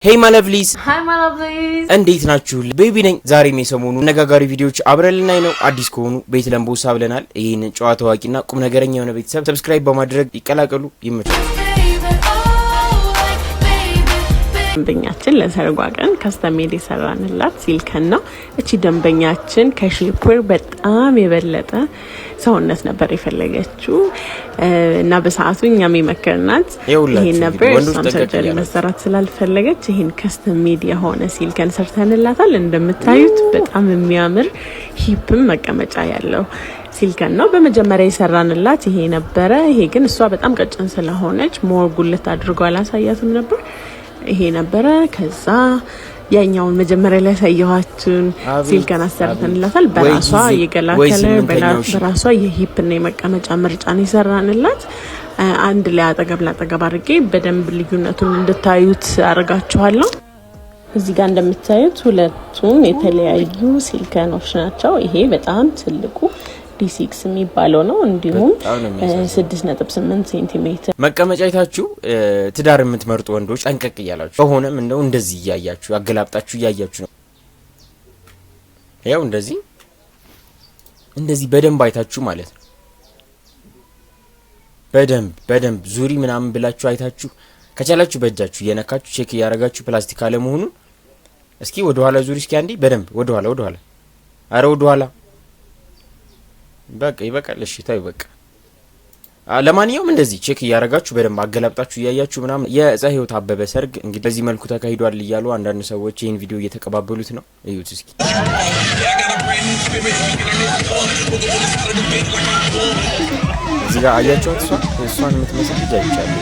Hey my lovelies. Hi my lovelies. እንዴት ናችሁ? ቤቢ ነኝ። ዛሬም የሰሞኑ አነጋጋሪ ቪዲዮዎች አብረን ልናይ ነው። አዲስ ከሆኑ ቤት ለምቦሳ ብለናል። ይህን ጨዋ ታዋቂና ቁም ነገረኛ የሆነ ቤተሰብ subscribe በማድረግ ይቀላቀሉ። ይመቻል። ደንበኛችን ለሰርጓ ቀን custom made የሰራንላት silicone ነው። እቺ ደንበኛችን ከ shapewear በጣም የበለጠ ሰውነት ነበር የፈለገችው እና በሰዓቱ እኛም የመከርናት ይኸውላችሁ ይሄን ነበር። ወንዶች እሷም ጠንቀቅ surgery እያላችሁ። መሰራት ስላልፈለገች ይሄን custom made የሆነ silicone ሰርተንላታል። እንደምታዩት በጣም የሚያምር hip ም መቀመጫ ያለው silicone ነው። በመጀመሪያ የሰራንላት ይሄ ነበረ። ይሄ ግን እሷ በጣም ቀጭን ስለሆነች more ጉልት አድርጎ አላሳያትም ነበር። ይሄ ነበረ። ከዛ ያኛውን መጀመሪያ ላይ ያሳየኋችሁን አቤት፣ silicone አሰርተንላታል። ወይ በራሷ ጊዜ፣ የገላ ወይ color ስምንተኛው ሺህ። በራሷ የ hip እና የመቀመጫ ምርጫን የሰራንላት አንድ ላይ አጠገብ ላጠገብ አድርጌ በደንብ ልዩነቱን እንድታዩት አድርጋችኋለሁ። እዚህ ጋር እንደምታዩት ሁለቱም የተለያዩ silicone ኦች ናቸው። ይሄ በጣም ትልቁ D6 የሚባለው ነው። እንዲሁም በጣም ነው የሚያሳዝነው። 6.8 ሴንቲሜትር መቀመጫ አይታችሁ ትዳር የምትመርጡ ወንዶች ጠንቀቅ እያላችሁ ከሆነም እንደው እንደዚህ እያያችሁ አገላብጣችሁ እያያችሁ ነው። ያው እንደዚህ እንደዚህ በደንብ አይታችሁ ማለት ነው። በደንብ በደንብ ዙሪ ምናምን ብላችሁ አይታችሁ ከቻላችሁ በእጃችሁ እየነካችሁ check እያደረጋችሁ ፕላስቲክ አለመሆኑን። እስኪ ወደ ኋላ ዙሪ እስኪ አንዴ በደንብ ወደ ኋላ፣ ወደ ኋላ፣ አረ ወደ ኋላ። በቃ ይበቃል። እሺ ታዩ በቃ። ለማንኛውም እንደዚህ check እያደረጋችሁ በደንብ አገላብጣችሁ እያያችሁ ምናምን። የእፀ ህይወት አበበ ሰርግ እንግዲህ በዚህ መልኩ ተካሂዷል እያሉ አንዳንድ ሰዎች ይህን ቪዲዮ እየተቀባበሉት ነው። እዩት እስኪ። እዚህ ጋር አያችኋት? እሷን እሷን የምትመስል ልጅ አይቻለሁ።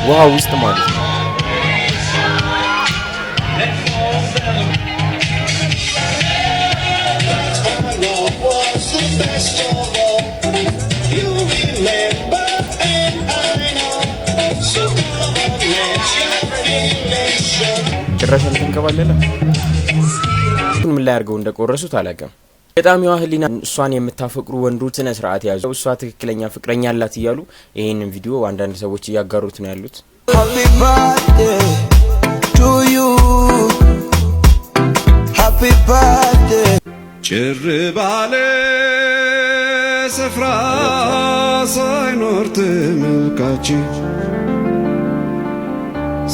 ውሃ ውስጥ ማለት ነው። ጭራሽ አልተንከባለለ። ምን ላይ አድርገው እንደቆረሱት አላውቅም። ገጣሚዋ ህሊና እሷን የምታፈቅሩ ወንዶች ስነ ስርዓት ያዙ፣ እሷ ትክክለኛ ፍቅረኛ አላት እያሉ ይህንን ቪዲዮ አንዳንድ ሰዎች እያጋሩት ነው ያሉት። Happy birthday to you. Happy birthday. ጭር ባለ ስፍራ ሳይኖር ተመልካች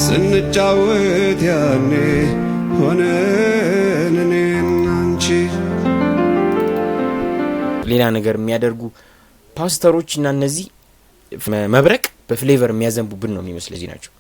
ስንጫወት ያኔ ሆነን እኔና አንቺ። ሌላ ነገር የሚያደርጉ ፓስተሮች እና እነዚህ መብረቅ በ flavor የሚያዘንቡብን ነው የሚመስል እዚህ ናቸው።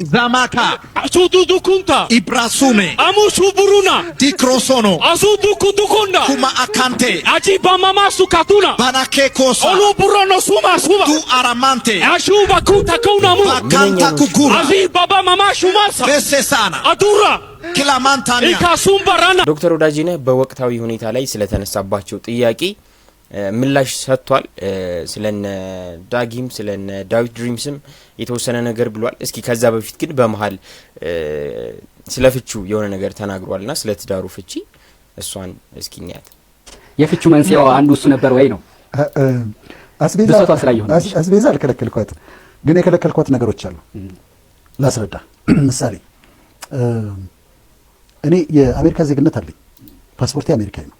Zamaka, Asududukunta, Ibrasume, Amusuburuna, Dikrosono, Asudukudukunda, Kuma Akante, Ajibamamasu Katuna, Banakekosa, Oluburono Suma Suba, Tu Aramante, Ashuba Kuta Kunamu, Bakanta Kukura, Azibaba Mama Shumasa, Besesana, Adura, Kilamantania, Ikasumbarana. ዶክተር ወዳጄነህ በወቅታዊ ሁኔታ ላይ ስለተነሳባቸው ጥያቄ ምላሽ ሰጥቷል። ስለነ ዳጊም ስለነ ዳዊት ድሪምስም የተወሰነ ነገር ብሏል። እስኪ ከዛ በፊት ግን በመሀል ስለ ፍቹ የሆነ ነገር ተናግሯልና ስለ ትዳሩ ፍቺ እሷን እስኪ እንያት። የፍቹ መንስኤው አንዱ እሱ ነበር ወይ ነው? አስቤዛ ብሶቷ ስላየሁ ነው። አስቤዛ አልከለከልኳት፣ ግን የከለከልኳት ነገሮች አሉ። ላስረዳ። ምሳሌ እኔ የአሜሪካ ዜግነት አለኝ፣ ፓስፖርቴ አሜሪካዊ ነው።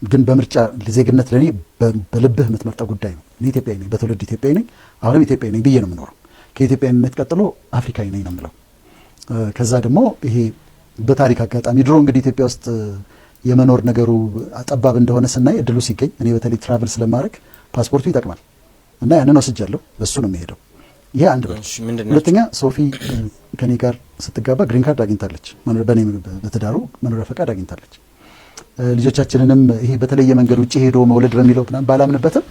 ግን በምርጫ ዜግነት ለእኔ በልብህ የምትመርጠው ጉዳይ ነው። እኔ ኢትዮጵያዊ ነኝ፣ በትውልድ ኢትዮጵያዊ ነኝ፣ አሁንም ኢትዮጵያዊ ነኝ ብዬ ነው የምኖረው። ከኢትዮጵያዊነት ቀጥሎ አፍሪካዊ ነኝ ነው የምለው። ከዛ ደግሞ ይሄ በታሪክ አጋጣሚ ድሮ እንግዲህ ኢትዮጵያ ውስጥ የመኖር ነገሩ ጠባብ እንደሆነ ስናይ እድሉ ሲገኝ እኔ በተለይ travel ስለማድረግ ፓስፖርቱ ይጠቅማል እና ያንን ወስጃለሁ። በሱ ነው የሚሄደው። ይሄ አንድ በል። እሺ፣ ምንድን ናቸው? ሁለተኛ ሶፊ ከኔ ጋር ስትጋባ green card አግኝታለች። በእኔ በትዳሩ መኖሪያ ፈቃድ አግኝታለች። ልጆቻችንንም ይሄ በተለየ መንገድ ውጭ ሄዶ መውለድ በሚለው ምናምን ባላምንበትም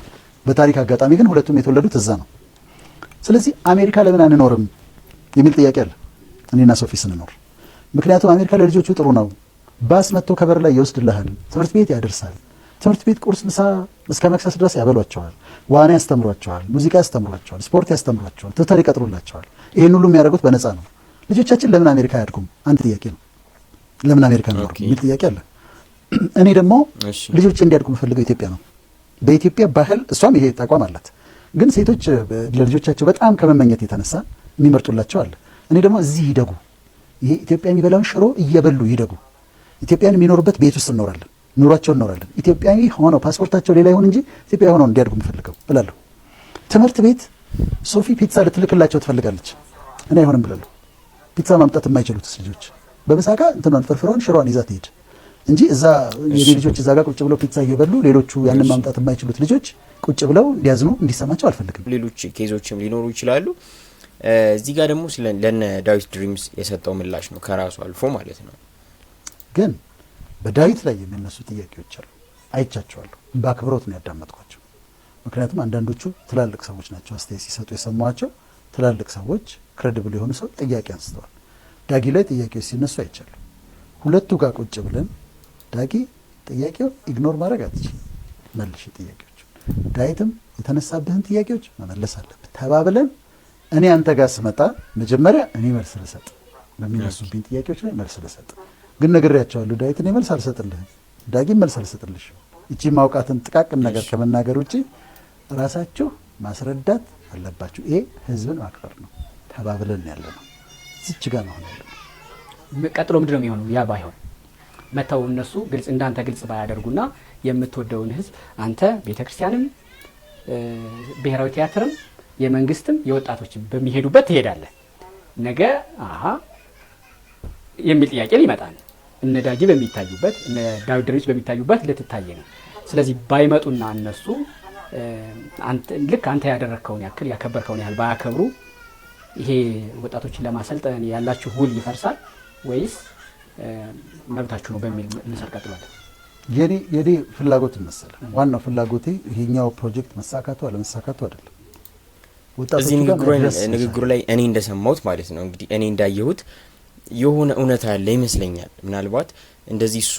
በታሪክ አጋጣሚ ግን ሁለቱም የተወለዱት እዛ ነው። ስለዚህ አሜሪካ ለምን አንኖርም የሚል ጥያቄ አለ እኔና ሶፊ ስንኖር። ምክንያቱም አሜሪካ ለልጆቹ ጥሩ ነው። ባስ መጥቶ ከበር ላይ ይወስድልሃል፣ ትምህርት ቤት ያደርሳል። ትምህርት ቤት ቁርስ፣ ምሳ እስከ መክሰስ ድረስ ያበሏቸዋል፣ ዋና ያስተምሯቸዋል፣ ሙዚቃ ያስተምሯቸዋል፣ ስፖርት ያስተምሯቸዋል፣ tutor ይቀጥሩላቸዋል። ይህን ሁሉ የሚያደርጉት በነፃ ነው። ልጆቻችን ለምን አሜሪካ አያድጉም? አንድ ጥያቄ ነው። ለምን አሜሪካ ነው የሚል ጥያቄ አለ። እኔ ደግሞ ልጆች እንዲያድጉ የምፈልገው ኢትዮጵያ ነው። በኢትዮጵያ ባህል እሷም ይሄ ተቋም አላት። ግን ሴቶች ለልጆቻቸው በጣም ከመመኘት የተነሳ የሚመርጡላቸው አለ። እኔ ደግሞ እዚህ ይደጉ፣ ይሄ ኢትዮጵያ የሚበላውን ሽሮ እየበሉ ይደጉ። ኢትዮጵያን የሚኖሩበት ቤት ውስጥ እንኖራለን፣ ኑሯቸው እንኖራለን። ኢትዮጵያዊ ሆነው ፓስፖርታቸው ሌላ ይሁን እንጂ ኢትዮጵያ ሆነው እንዲያድጉ የምፈልገው እላለሁ። ትምህርት ቤት ሶፊ ፒትሳ ልትልክላቸው ትፈልጋለች። እኔ አይሆንም ብላለሁ። ፒትሳ ማምጣት የማይችሉትስ ልጆች በምሳቃ እንትኗን ፍርፍሯን ሽሮዋን ይዛ ትሄድ እንጂ እዛ የኔ ልጆች እዛ ጋር ቁጭ ብለው ፒትሳ እየበሉ ሌሎቹ ያንን ማምጣት የማይችሉት ልጆች ቁጭ ብለው እንዲያዝኑ እንዲሰማቸው አልፈልግም። ሌሎች case ኦችም ሊኖሩ ይችላሉ። እዚህ ጋር ደግሞ ስለ ለነ ዳዊት ድሪምስ የሰጠው ምላሽ ነው ከራሱ አልፎ ማለት ነው። ግን በዳዊት ላይ የሚነሱ ጥያቄዎች አሉ፣ አይቻቸዋለሁ። በአክብሮት ነው ያዳመጥኳቸው። ምክንያቱም አንዳንዶቹ ትላልቅ ሰዎች ናቸው፣ አስተያየት ሲሰጡ የሰማኋቸው ትላልቅ ሰዎች፣ credible የሆኑ ሰው ጥያቄ አንስተዋል። ዳጊ ላይ ጥያቄዎች ሲነሱ አይቻለሁ። ሁለቱ ጋር ቁጭ ብለን ዳጊ ጥያቄው ignore ማድረግ አትችልም፣ መልሽ ጥያቄዎች፣ ዳዊትም የተነሳብህን ጥያቄዎች መመለስ አለብህ ተባብለን እኔ አንተ ጋር ስመጣ መጀመሪያ እኔ መልስ ልሰጥ፣ በሚነሱብኝ ጥያቄዎች ላይ መልስ ልሰጥ ግን ነግሬያቸዋለሁ። ዳዊት እኔ መልስ አልሰጥልህም፣ ዳጊም መልስ አልሰጥልሽም። እቺ ማውቃትን ጥቃቅን ነገር ከመናገር ውጭ ራሳችሁ ማስረዳት አለባችሁ። ይሄ ህዝብን ማክበር ነው። ተባብለን ያለ ነው። እዚች ጋር መሆን ያለ ነው። ቀጥሎ ምንድን ነው የሚሆነው? ያ ባይሆን መተው እነሱ ግልጽ እንዳንተ ግልጽ ባያደርጉና የምትወደውን ህዝብ አንተ ቤተክርስቲያንም ብሔራዊ ቲያትርም የመንግስትም የወጣቶችም በሚሄዱበት ትሄዳለህ። ነገ አሀ የሚል ጥያቄ ሊመጣ ነው። እነ ዳጊ በሚታዩበት፣ እነ ዳዊት ድሪምስ በሚታዩበት ልትታይ ነው። ስለዚህ ባይመጡና እነሱ ልክ አንተ ያደረግከውን ያክል ያከበርከውን ያህል ባያከብሩ ይሄ ወጣቶችን ለማሰልጠን ያላችሁ ውል ይፈርሳል ወይስ መብታችሁ ነው በሚል እንሰር ቀጥሏል። የኔ ፍላጎት መሰለ ዋናው ፍላጎቴ ይሄኛው ፕሮጀክት መሳካቱ አለመሳካቱ አይደለም። እዚህ ንግግሩ ላይ እኔ እንደሰማሁት ማለት ነው፣ እንግዲህ እኔ እንዳየሁት የሆነ እውነት ያለ ይመስለኛል። ምናልባት እንደዚህ እሱ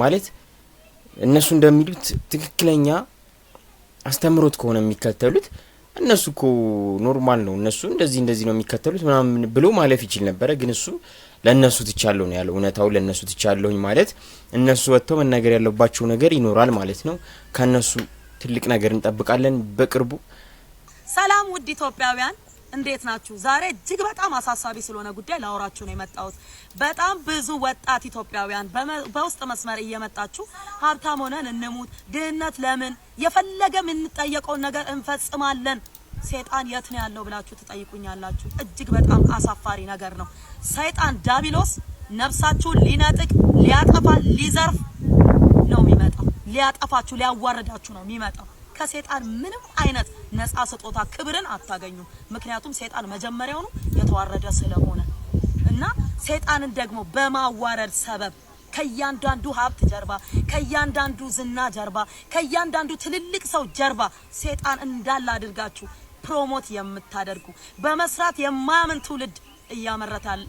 ማለት እነሱ እንደሚሉት ትክክለኛ አስተምሮት ከሆነ የሚከተሉት እነሱ እኮ normal ነው፣ እነሱ እንደዚህ እንደዚህ ነው የሚከተሉት ምናምን ብሎ ማለፍ ይችል ነበረ። ግን እሱ ለእነሱ ትቻለሁ ነው ያለው። እውነታው ለእነሱ ትቻለሁኝ ማለት እነሱ ወጥተው መናገር ያለባቸው ነገር ይኖራል ማለት ነው። ከእነሱ ትልቅ ነገር እንጠብቃለን በቅርቡ። ሰላም ውድ ኢትዮጵያውያን፣ እንዴት ናችሁ? ዛሬ እጅግ በጣም አሳሳቢ ስለሆነ ጉዳይ ላወራችሁ ነው የመጣሁት። በጣም ብዙ ወጣት ኢትዮጵያውያን በውስጥ መስመር እየመጣችሁ ሀብታም ሆነን እንሙት፣ ድህነት ለምን፣ የፈለገ የምንጠየቀውን ነገር እንፈጽማለን፣ ሰይጣን የት ነው ያለው ብላችሁ ትጠይቁኛላችሁ። እጅግ በጣም አሳፋሪ ነገር ነው። ሰይጣን ዳቢሎስ ነፍሳችሁን ሊነጥቅ፣ ሊያጠፋ፣ ሊዘርፍ ነው የሚመጣው። ሊያጠፋችሁ፣ ሊያዋርዳችሁ ነው የሚመጣው። ከሰይጣን ምንም አይነት ነፃ ስጦታ ክብርን አታገኙም። ምክንያቱም ሰይጣን መጀመሪያውኑ የተዋረደ ስለሆነ እና ሰይጣንን ደግሞ በማዋረድ ሰበብ ከእያንዳንዱ ሀብት ጀርባ፣ ከእያንዳንዱ ዝና ጀርባ፣ ከእያንዳንዱ ትልልቅ ሰው ጀርባ ሰይጣን እንዳለ አድርጋችሁ promote የምታደርጉ፣ በመስራት የማያምን ትውልድ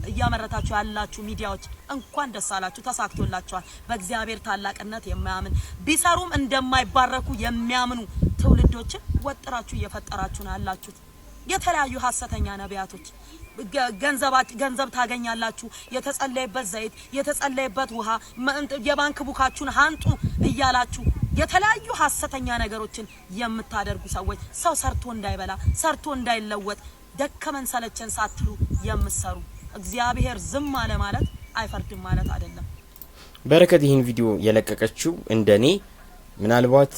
እያመረታችሁ ያላችሁ ሚዲያዎች እንኳን ደስ አላችሁ፣ ተሳክቶላችኋል። በእግዚአብሔር ታላቅነት የማያምን፣ ቢሰሩም እንደማይባረኩ የሚያምኑ ትውልዶችን ወጥራችሁ እየፈጠራችሁ ነው ያላችሁት። የተለያዩ ሀሰተኛ ነቢያቶች ገንዘብ ታገኛላችሁ፣ የተጸለየበት ዘይት፣ የተጸለየበት ውሃ፣ የባንክ book ኣችሁን አምጡ እያላችሁ የተለያዩ ሀሰተኛ ነገሮችን የምታደርጉ ሰዎች፣ ሰው ሰርቶ እንዳይበላ፣ ሰርቶ እንዳይለወጥ ደከመን ሰለቸን ሳትሉ የምትሰሩ፣ እግዚአብሔር ዝም አለ ማለት አይፈርድም ማለት አይደለም። በረከት ይህን ቪዲዮ የለቀቀችው እንደኔ ምናልባት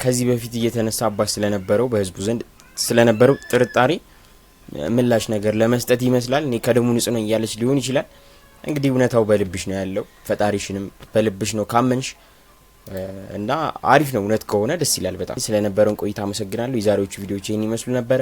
ከዚህ በፊት እየተነሳባት ስለነበረው፣ በህዝቡ ዘንድ ስለነበረው ጥርጣሬ ምላሽ ነገር ለመስጠት ይመስላል። እኔ ከደሙ ንጹህ ነኝ እያለች ሊሆን ይችላል። እንግዲህ እውነታው በልብሽ ነው ያለው፣ ፈጣሪሽንም በልብሽ ነው ካመንሽ እና አሪፍ ነው። እውነት ከሆነ ደስ ይላል በጣም። ስለነበረን ቆይታ አመሰግናለሁ። የዛሬዎቹ ቪዲዮዎች ይህን ይመስሉ ነበረ።